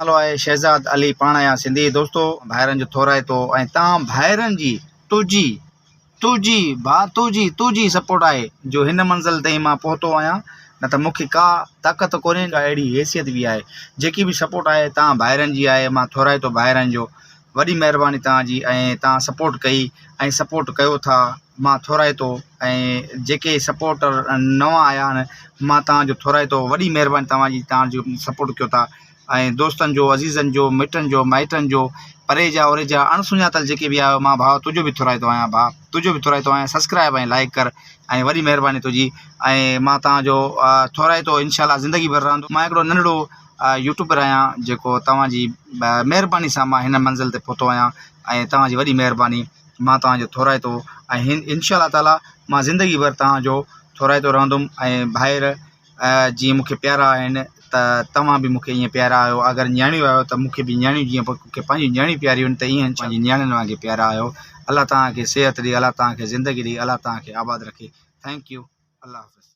نالو آهي شهزاد علي پاڻ آهيان سنڌي دوستو ڀائرن جو ٿورائتو ۽ توهان ڀائرن جي تنهنجي تنهنجي ڀاء تنهنجي تنهنجي سپورٽ آهي جو هن منزل تائين مان پهتو آهيان نه ته مونکي ڪا طاقت ڪونهي ڪا اهڙي حيثيت به آهي جيڪي به سپورٽ آهي توهان ڀائرن جي آهي مان ٿورائتو ڀائرن جو وڏي مهرباني توهان جي ۽ توهان سپورٽ ڪئي ۽ سپورٽ ڪيو ٿا مان ٿورائتو ۽ جيڪي سپورٽر نوان آيا آهن مان توهان جو ٿورائتو وڏي مهرباني توهان جي توهان جو سپورٽ ڪيو ٿا ۽ دوستن جو عزيزن جو مٽن جو مائٽن جو پري جا اوري جا اڻ سڃاتل جيڪي به آيو مان ڀاء تنهنجو به ٿورائتو آهيان ڀاء تنهنجو به ٿورائتو آهيان سبسڪرائب ۽ لائڪ ڪر ۽ وڏي مهرباني تنهنجي ۽ مان توهان جو ٿورائتو انشاء الله زندگي ڀر رهندو مان هڪڙو ننڍڙو يوٽيوبر آهيان جيڪو توهان جي مهرباني سان مان هن منزل تي پهتو آهيان ۽ توهان جي وڏي مهرباني مان توهان جو ٿورائتو ۽ هن انشاء الله تعالي مان زندگي ڀر توهان جو ٿورائتو رهندم ۽ ڀائر جيئن مون کي پيارا آهن ته توهان به مون کي ائين پيارا آهيو اگر نياڻيون آهيو ته مون کي به نياڻيون جيئن مون کي پنهنجون نياڻيون پياريون آهن ته ائين پنهنجي نياڻين وانگي پيارا آهيو الله توهان کي صحت ڏي الله توهان کي زندگي ڏي الله توهان کي آباد رکي thank you الله حافظ.